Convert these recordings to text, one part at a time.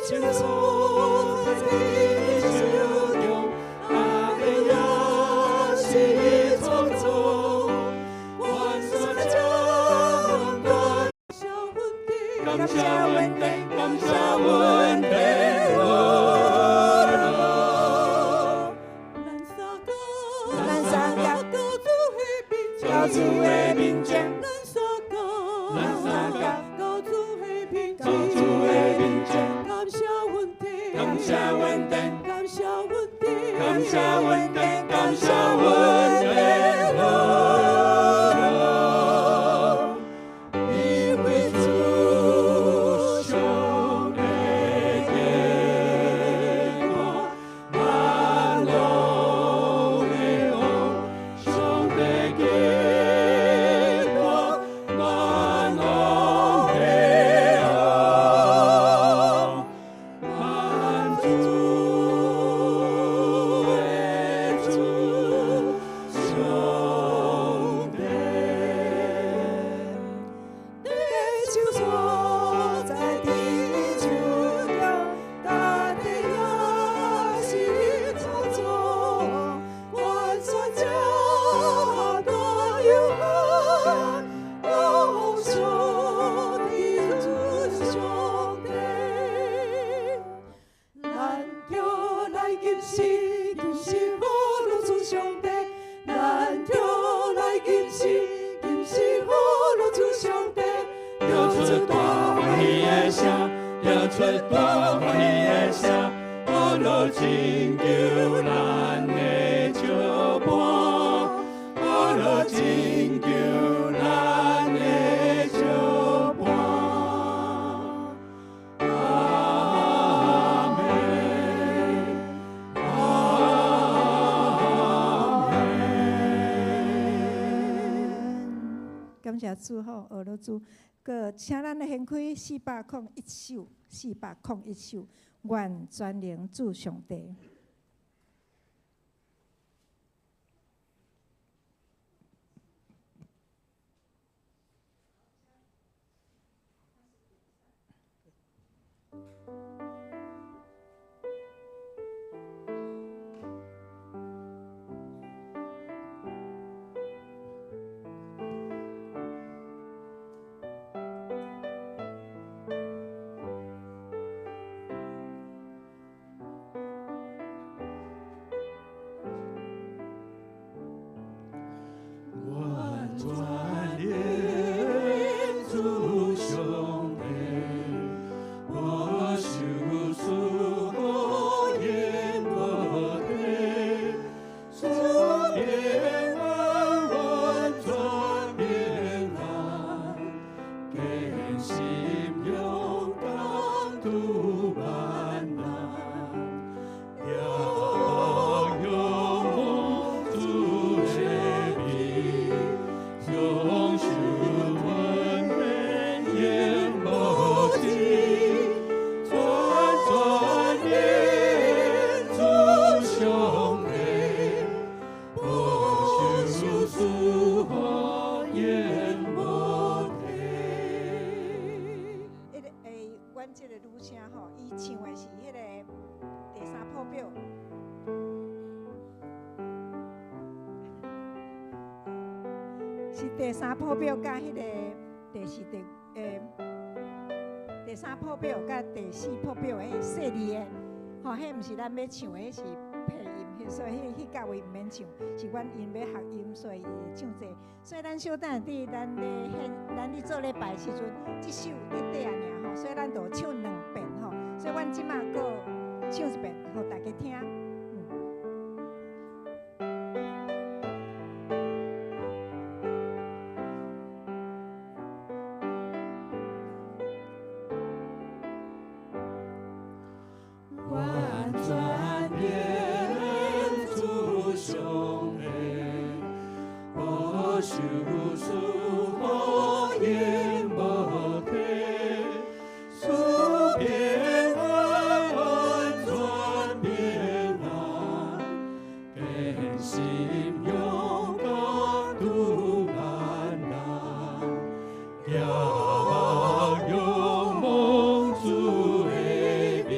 手所在地球中，大地也是创造，完全掌权。感谢恩典，感谢恩典。咱相共到主的面前，咱相共到主的面前，感谢恩典，感谢恩典，感谢恩典，感谢恩典。因为主上帝坚固，万王的王，上帝坚固，万王的王，万主的主上帝。地球所在地球中，大地也是创造，完全掌权有万王上的主上帝。咱叫來敬拜，敬拜好樂主上帝。咱叫來敬拜，敬拜好樂主上帝。著出大歡喜的聲，著出大歡喜的聲，好樂拯救咱的石伴，好樂拯救咱的石伴。阿們，阿們。感謝主吼，學樂主，閣請咱來掀開401首，401首，願全能主上帝。願全能主上帝，無受賜予永無底，賜平安完全平安，堅心勇敢拄萬難，仰望主的美，享受恩典永無止，全全能主上帝，保守賜福永無底。彼个欸，阮這个女聲吼，伊唱的是彼个第三譜表。是第三譜表佮彼个第四第欸第三譜表佮第四譜表彼細膩的，吼，彼毋是咱欲唱的，彼是配音，所以彼彼角位毋免唱，是阮𪜶欲學音，所以伊會唱這個。所以咱小等佇咱咧獻，咱咧做禮拜的時陣，這首佇底仔爾吼，所以咱就唱兩遍吼。所以阮這馬閣唱一遍，予大家聽。願全能主上帝，保守賜福永無底，賜平安完全平安，堅心勇敢拄萬難，仰望主的美，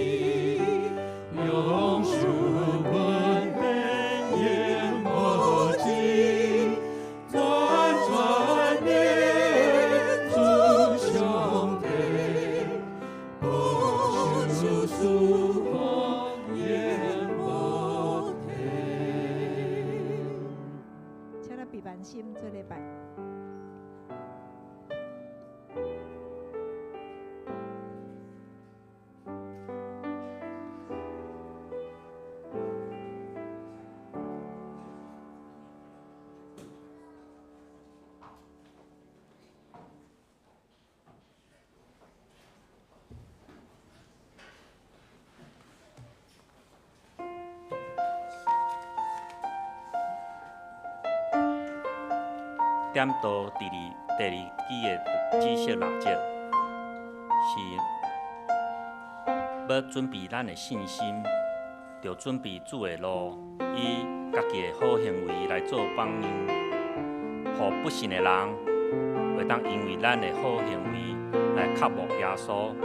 點到第二支的紫色蠟燭，是欲準備咱的信心，著準備主的路，以家己的好行為來做榜樣，予不信的人會當因為咱的好行為來靠慕耶穌。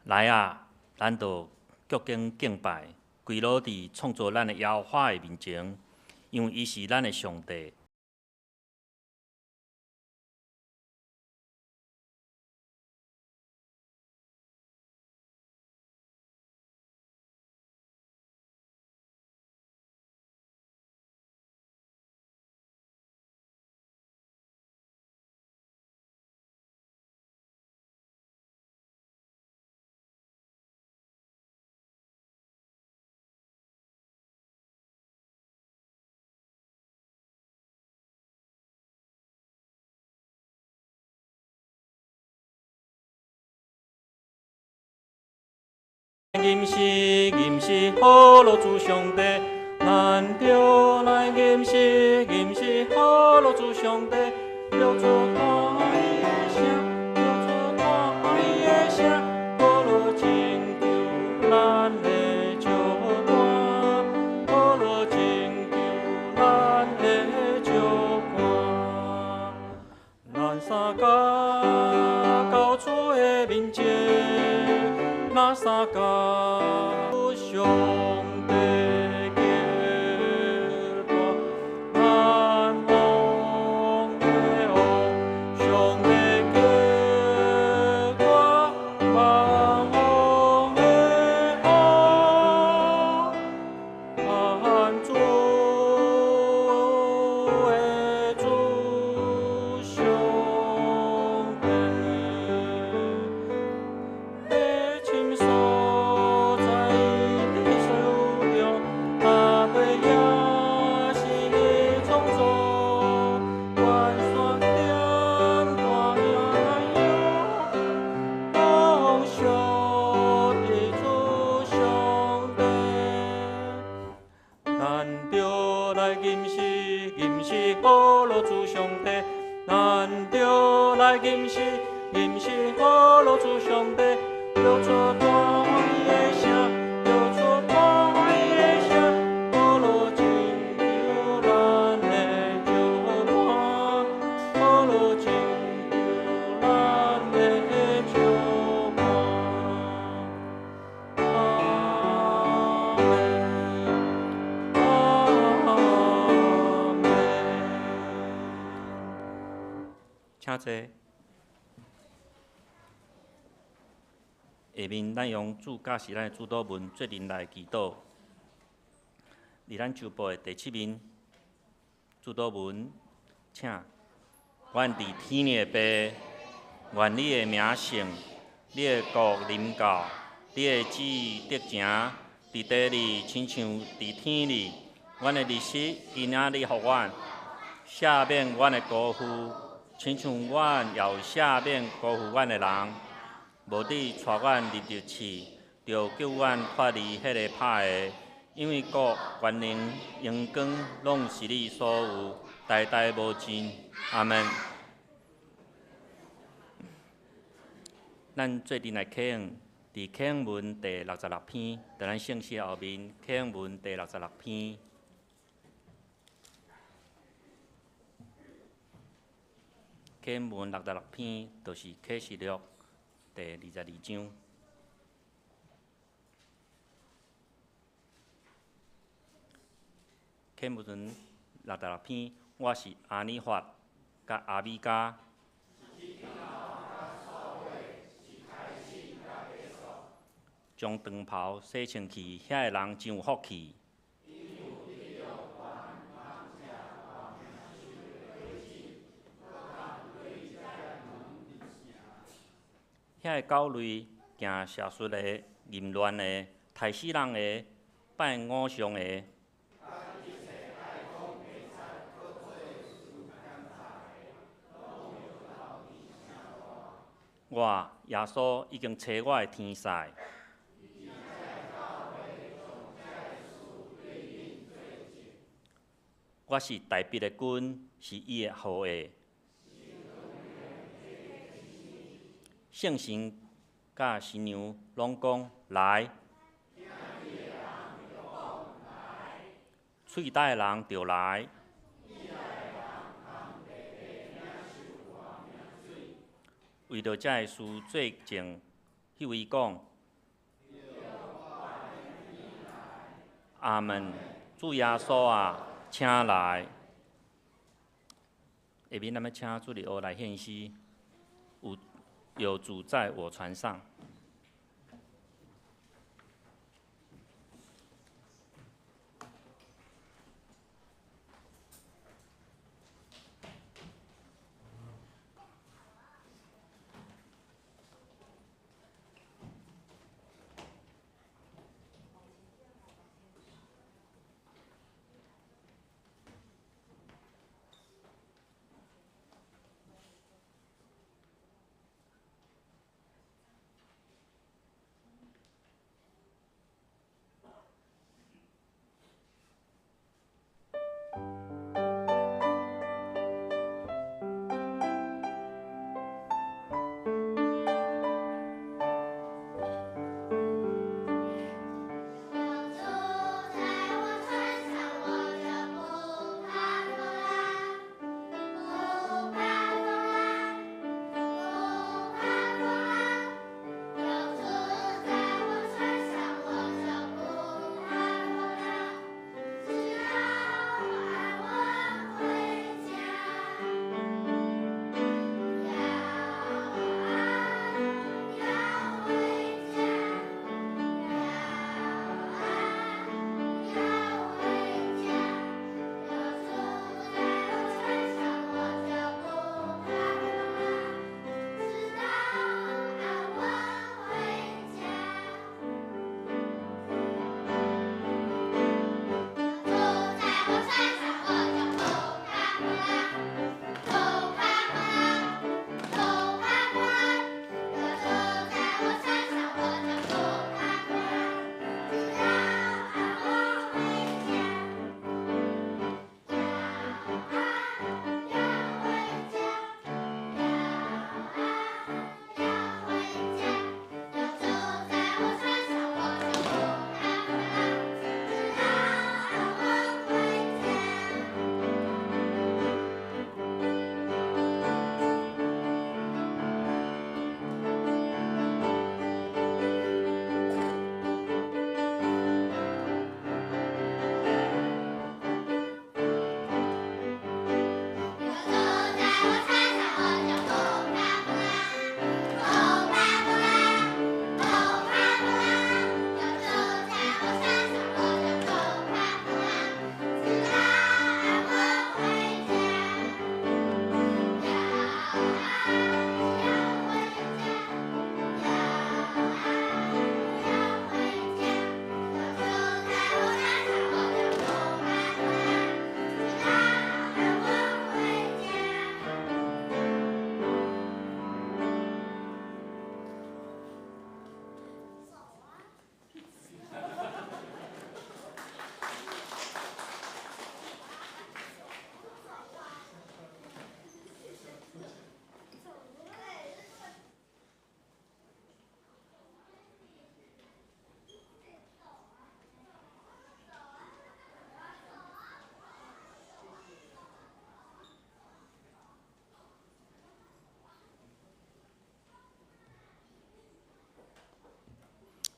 來啊，咱就鞠躬敬拜，跪落佇創造咱的耶和華的面前，因為伊是咱的上帝。吟詩吟詩，好樂主上帝，咱著來吟詩吟詩，好樂主上帝，著出大的聲，著出大的聲，好樂拯救咱的石磐，好樂拯救咱的石磐。咱三共到主的面前，咱三共上帝極大，咱王的王，上帝極大，萬王的王，咱主的主上帝。所在的手中，亚伯也是的创造，悬山顶大营，拢属的主上帝。咱著来吟诗，吟诗呵罗主上帝。咱著來吟詩，吟詩呵羅主上帝，著出大歡喜的聲，著出大歡喜的聲，呵羅拯救咱的石磐，呵羅拯救咱的石磐。阿們，阿們。請坐。下面咱用主教示咱的主禱文做陣來祈禱。佇咱周報的第七面，主禱文，請。阮佇天的父，願你的名聖，你的國臨到，你的旨意得成，佇地裡親像佇天裡。阮的日食今仔日予阮，赦免阮的辜負，親像阮也有赦免辜負阮的人。無得帶阮入著試，著救阮脫離彼個歹的。因為國、權能、榮光，攏是你所有，代代無盡。阿們。咱做陣來啟用，佇啟用文第66篇，佇咱聖詩後面，啟用文第六十六篇。啟用文六十六篇，就是啟示錄第22章。啟用文六十六篇，我是阿尼法佮阿米迦。將長袍洗清氣，遐个人真有福氣。遐个狗類行邪術的、淫亂的、刣死人的、拜偶像的。我耶穌已經差我的天使。我是大衛的根，是伊的後裔。聖神佮新娘攏講來，喙焦的人就來。為著這个事做證，彼位講：阿們，主耶穌啊，請來。下面咱欲請主日學來獻詩，有主在我船上。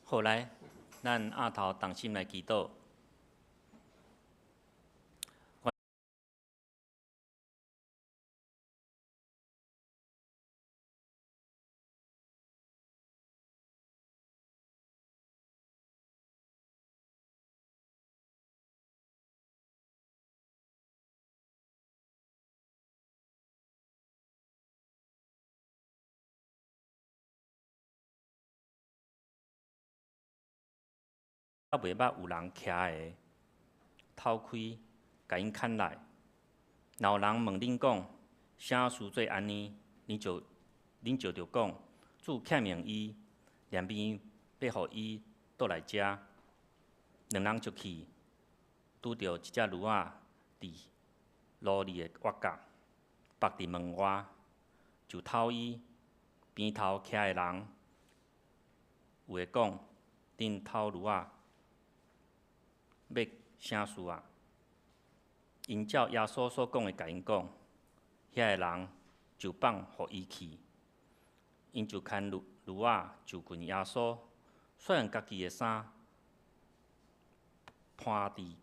好來，咱阿頭同心來祈禱。犹袂捌有人徛的偷开，共𪜶牵来。若有人问恁讲，啥事做按呢？恁就著讲，主欠用伊，连便欲予伊倒来遮。两人就去，拄著一只驢仔伫路里的挖角，縛伫门外，就偷伊。边头徛的人有的讲，恁偷驢仔欲啥事啊？𪜶照耶稣所讲的，共𪜶讲，遐个人就放予伊去。𪜶就牵驢仔就近耶稣，煞用家己的衫披伫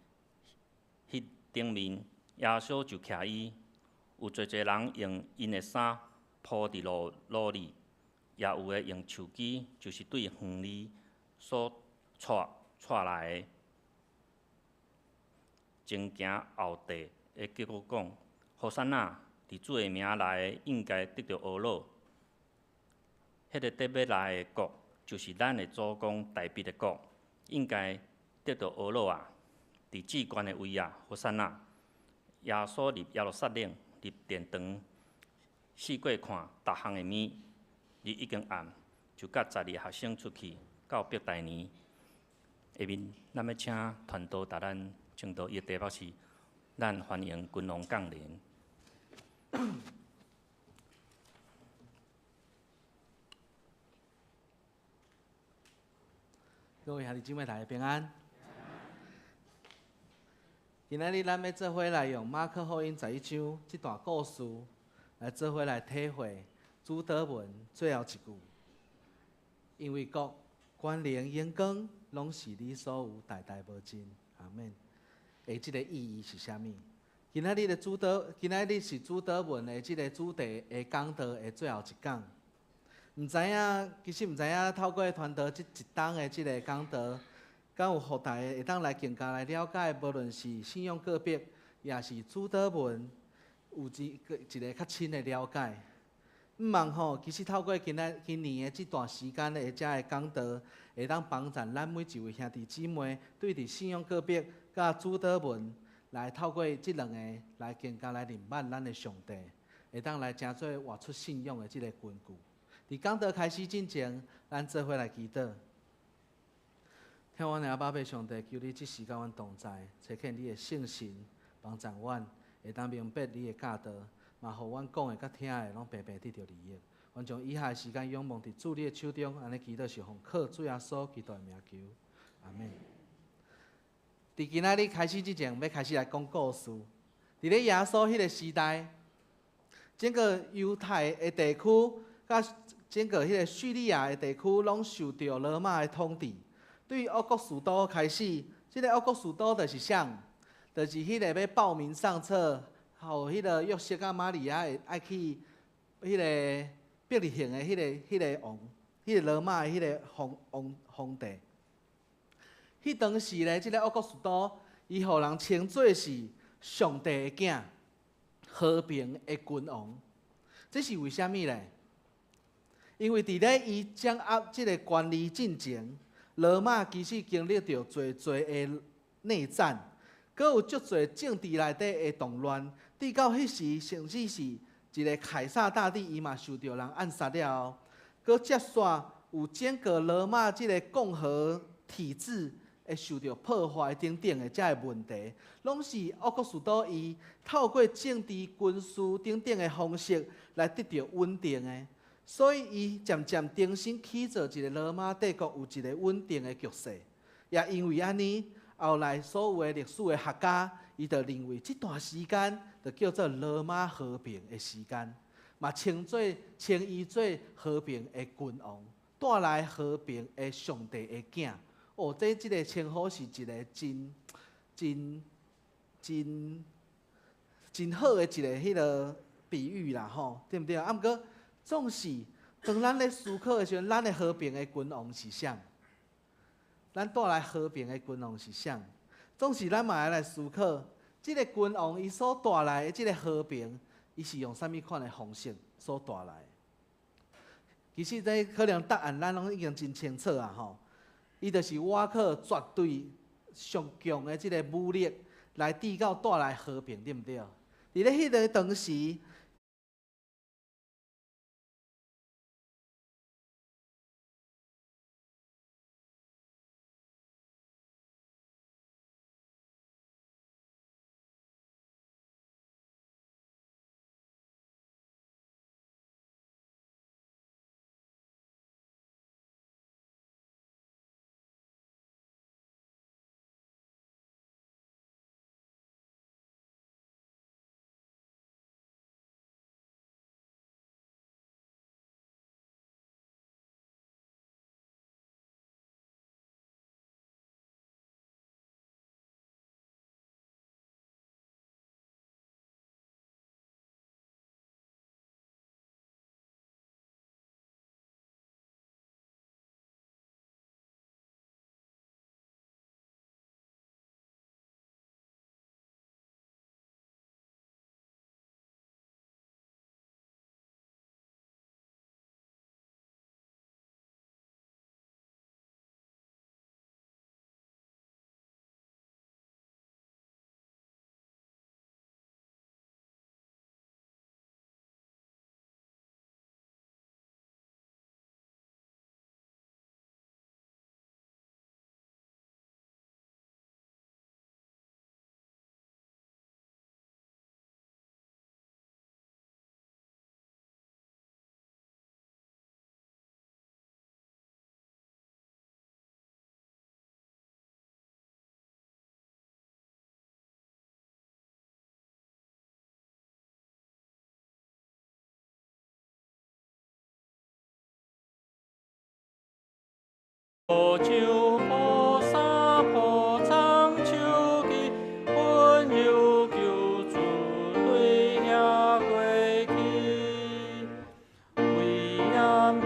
彼顶面，耶稣就骑伊。有济济人用𪜶的衫铺伫路里，也有的用树枝，就是对园里所掣掣来的。前行后缀的结果讲：和散那，伫主的名来的，应该得著呵咾。彼个得欲来的国，就是咱的祖公大卫的国，应该得著呵咾啊！伫至悬的位啊，和散那。耶稣入耶路撒冷，入殿堂，四过看逐项的物，日已经暗，就佮12个学生出去到伯大尼。下面咱欲请传道带咱证道，伊的题目是：咱欢迎君王降临。各位兄弟姊妹，大家平安。今仔日咱欲做伙来用马可福音11章这段故事来做伙来体会主祷文最后一句。因为国、权能、荣光，拢是你所有，代代无尽。阿们。的这个意义是啥物？今仔日是主祷文的这个主题的讲道的最后一讲。毋知影，其实毋知影，透过传道这一冬的这个讲道，敢有予大家会当来更加来了解，无论是信仰告白，抑是主祷文，有一个较深的了解。毋望吼，其实透过今年的这段时间的遮个讲道，会当帮助咱每一位兄弟姊妹，对伫信仰告白佮主祷文，来透过这两个来更加来认捌咱的上帝，会当来成做活出信仰的这个根据。伫讲道开始进前，咱做伙来祈祷。疼阮的阿爸父上帝，求你这时佮阮同在，差遣你的圣神帮助阮，会当明白你的教导，嘛予阮讲的佮听的拢白白得著利益。阮将以下的时间仰望伫主你的手中，按呢祈祷是奉靠主耶稣基督的名求，阿们。伫今仔日开始之前，欲开始来讲故事。伫咧耶稣彼个时代，整个犹太的地区，佮整个彼个叙利亚的地区，拢受著罗马的统治。对奥古斯都开始，这个奥古斯都就是啥？就是彼个欲报名上册，予彼个约瑟佮玛利亚会爱去彼个伯利恒的彼个王，彼个罗马的彼个皇王皇帝。彼当时咧，这个奥古斯都，伊予人称做是上帝的囝，和平的君王。这是为啥物咧？因为伫咧伊掌握这个权力进前，罗马其实经历著济济的内战，阁有足济政治内底的动乱。直到彼时，甚至是一个凯撒大帝，伊嘛受著人暗杀了后，阁接续有整个罗马这个共和体制会受著破坏等等的遮个问题，拢是奥古斯都伊透过政治、军事等等的方式来得著稳定的。所以，伊渐渐重新起造一个罗马帝国，有一个稳定的局势。也因为按呢，后来所有的历史的学家，伊就认为这段时间就叫做罗马和平的时间，嘛称伊做和平的君王。帶來和平的上帝的囝。哦，這個稱呼是一個真、真、真、真好的一個彼個比喻啦，吼，對毋對？啊，毋過總是當咱咧思考的時陣，咱的和平的君王是啥？咱帶來和平的君王是啥？總是咱嘛愛來思考，這個君王伊所帶來的這個和平，伊是用啥物款的方式所帶來的？其實這可能答案咱攏已經真清楚啊！吼，伊就是倚靠絕對上強的這個武力來締到帶來和平，對毋對？佇咧彼個當時。酒鋪三鋪藏手機，溫柔救主對遐過去，威嚴君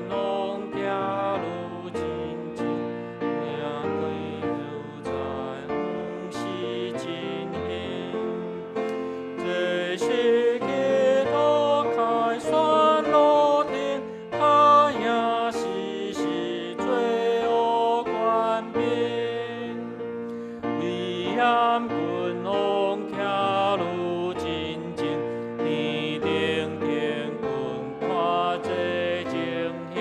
王行路真真，命歸如在往事真興，這是基督凱旋落天，他也是是罪惡權柄，威嚴君王徛愈真正，天頂天軍看這情形，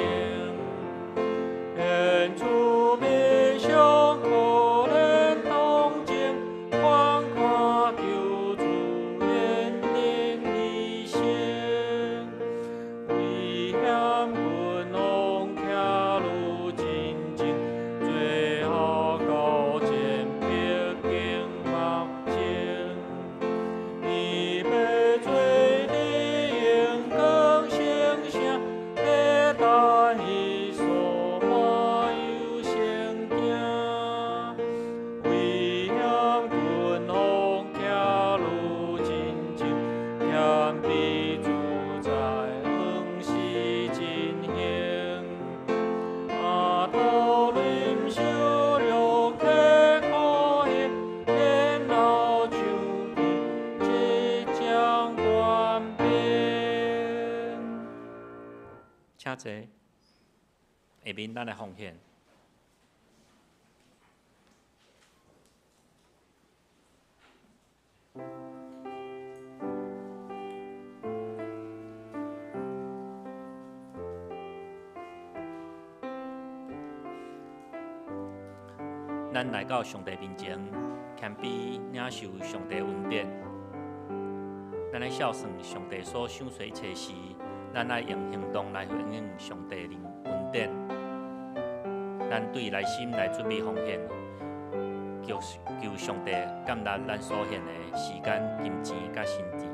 現出面上可憐同情，觀看救主憐憫一生，威嚴君王徛愈真正，最後到前北京目前，伊欲做你榮光成聖，欲等伊所滿有聖行。威嚴君王徛愈真正，謙卑自在往事真興。阿頭忍受了刻苦刑，然後上去這將權柄。請坐，下面咱來奉獻。咱來到上帝面前，謙卑領受上帝恩典。咱愛孝順上帝所賞賜一切事，咱愛用行動來回應上帝的恩典。咱對內心來準備奉獻，求求上帝感納咱所獻的時間、金錢佮身體。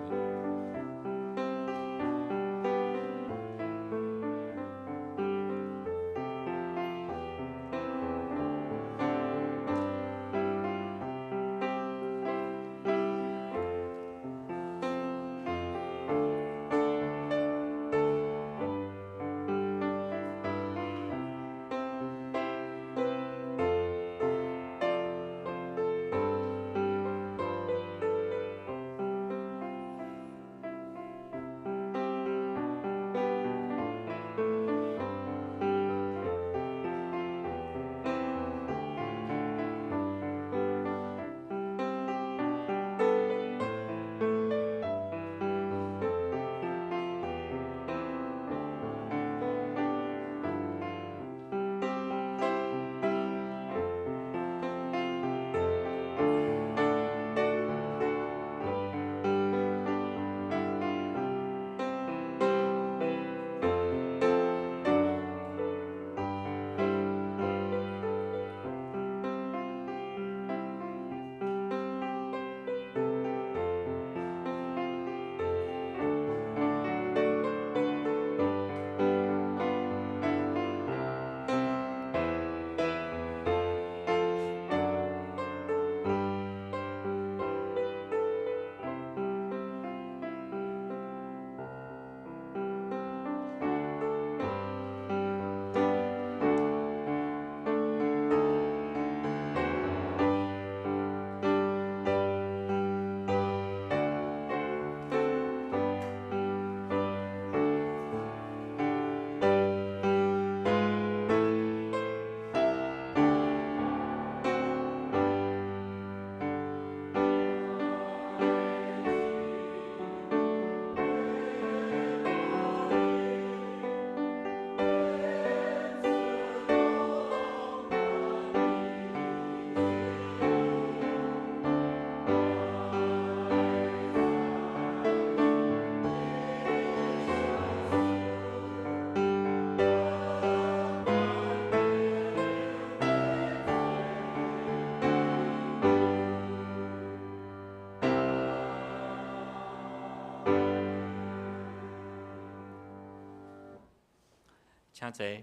請坐。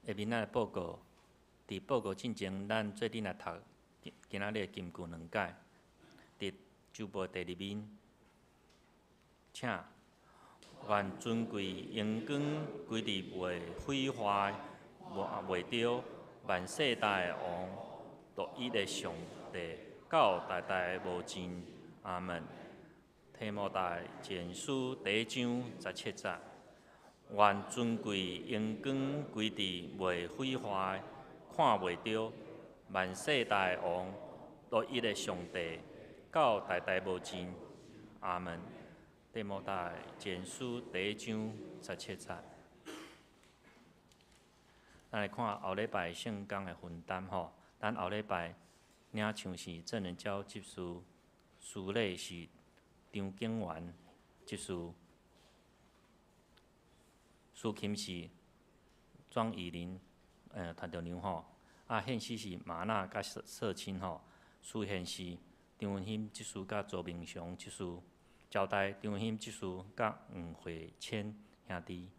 下面咱來報告，佇報告進前，咱做陣來讀今仔日的金句兩解。佇周報第二面，請願尊貴榮光歸佇袂毀壞、袂著萬世代的王，獨一的上帝，到代代無盡。阿門。提摩太前書第一章十七節。願尊貴榮光歸佇袂毀壞、看袂著萬世代的王，獨一的上帝，到代代無盡。阿門。提摩太前書第一章十七節。咱來看後禮拜聖工的分擔吼，咱後禮拜領唱是鄭仁嬌執事，司禮是張景元執事，司琴是莊以琳，團長娘吼，啊，獻詩是馬娜佮社親吼，司獻是張文興執事佮周明雄執事，招待張文興執事佮黄慧谦兄弟，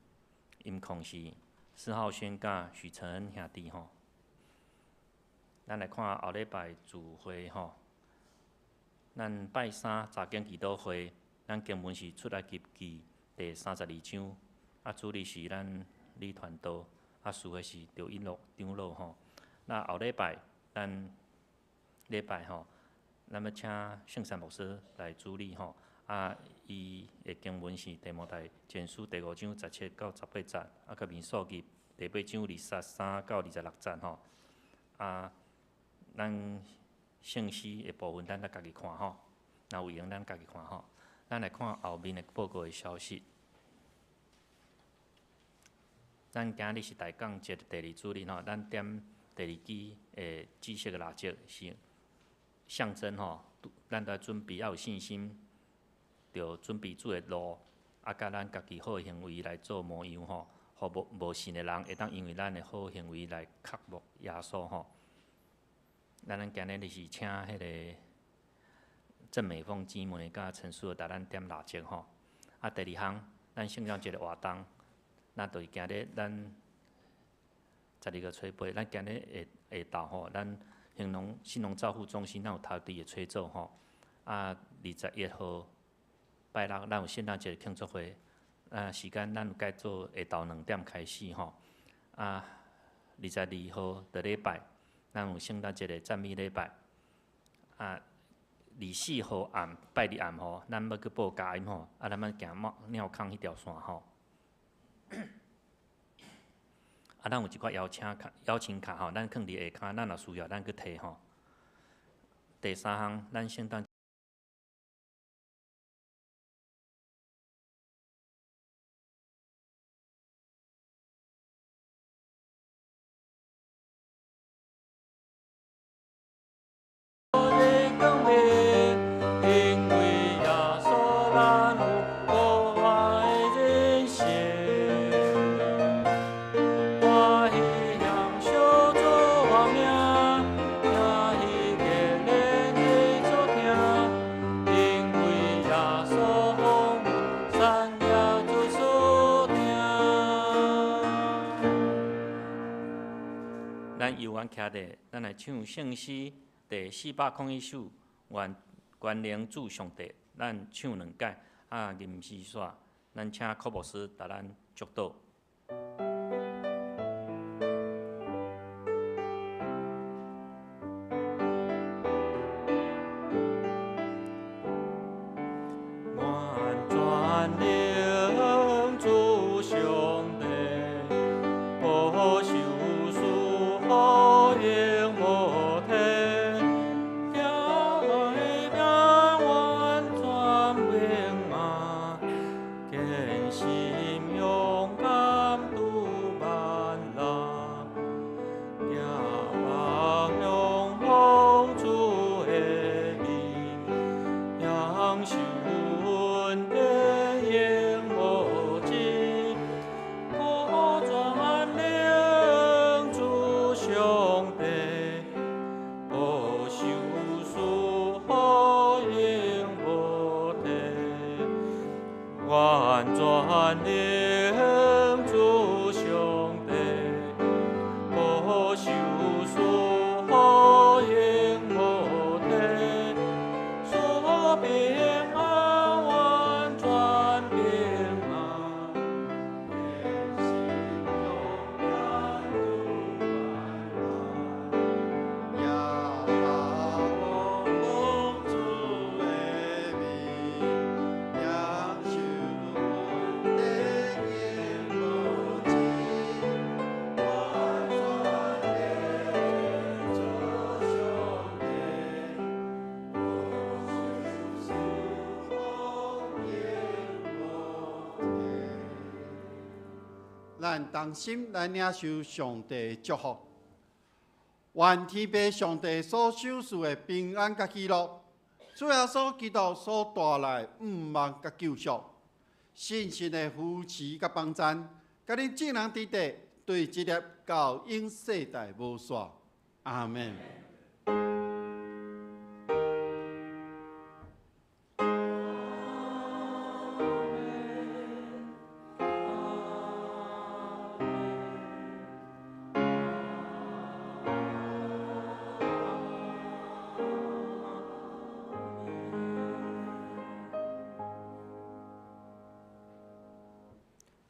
音控是施浩軒佮許承恩兄弟吼。咱來看後禮拜聚會吼，咱拜三查經祈禱會，咱經文是出埃及記第32章，啊，主禮是咱李傳道，啊，司會是赵一樂長老吼。那後禮拜咱禮拜吼，咱欲請聖山牧師來主禮吼，啊，伊的經文是提摩太前書第五章17到18節，啊，佮民數記第八章23到26節吼，啊。咱聖詩的部分，咱來家己看吼。若有閒，咱家己看吼。咱來看後面的報告的消息。咱今日是大港節第二主日吼，咱點第二支的紫色的蠟燭，是象徵吼，咱著愛準備要有信心，著準備主的路，啊，佮咱家己好的行為來做模樣吼，予無信的人會當因為咱的好行為來渴慕耶穌吼。咱今日是請彼个鄭美鳳姊妹佮陳淑兒帶咱點蠟燭吼。啊，第二項，咱聖誕節的活動，咱就是今日咱12月初八，咱今日下下晝吼，咱興農興農照護中心咱有頭拄的吹奏吼。啊，21號拜六，咱有聖誕節慶祝會，啊，時間咱有改做下晝2點開始吼。啊，22號佇禮拜。咱有聖誕節的讚美禮拜，啊，24號暗拜日暗吼，咱欲去報佳音吼，啊，咱欲行廟坑彼條線吼。啊，咱有一寡邀請卡吼，咱囥佇下跤，咱若需要，咱去提吼。第三項，咱聖誕。徛咧，咱來唱聖詩第401首，願全能主上帝，咱唱兩擺，啊，吟詩煞，咱請柯牧師帶咱祝禱。心勇敢。完全能主上帝，保守赐福永无退，赐平安完全平安。愿心勇敢拄患难，耶和华王主的名，领受恩典永无尽，完全能主上帝，保守赐福永无退。咱同心来领受上帝的祝福，愿天父上帝所賞賜的平安佮喜樂，主耶穌基督所帶來的盼望佮救贖，聖神的扶持佮幫贊，佮恁眾人佇底，對這粒到永世代無煞。阿們。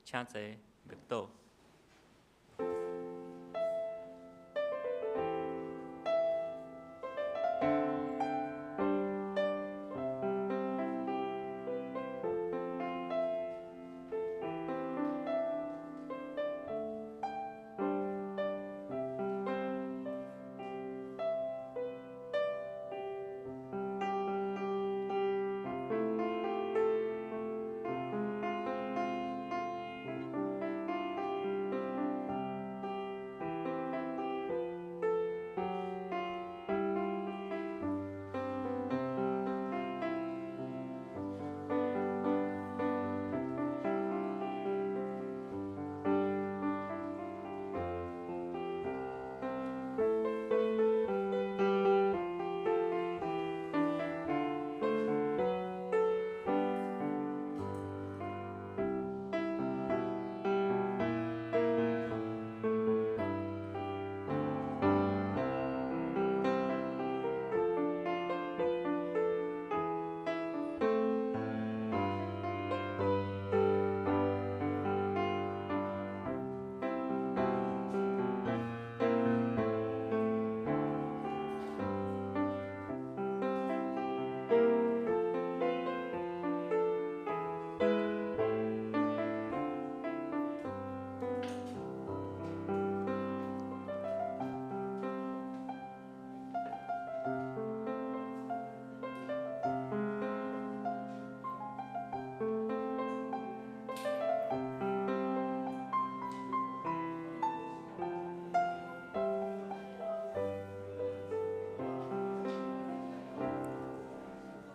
請坐，默禱。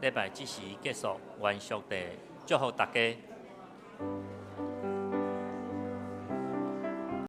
禮拜這時結束，願上帝祝福大家。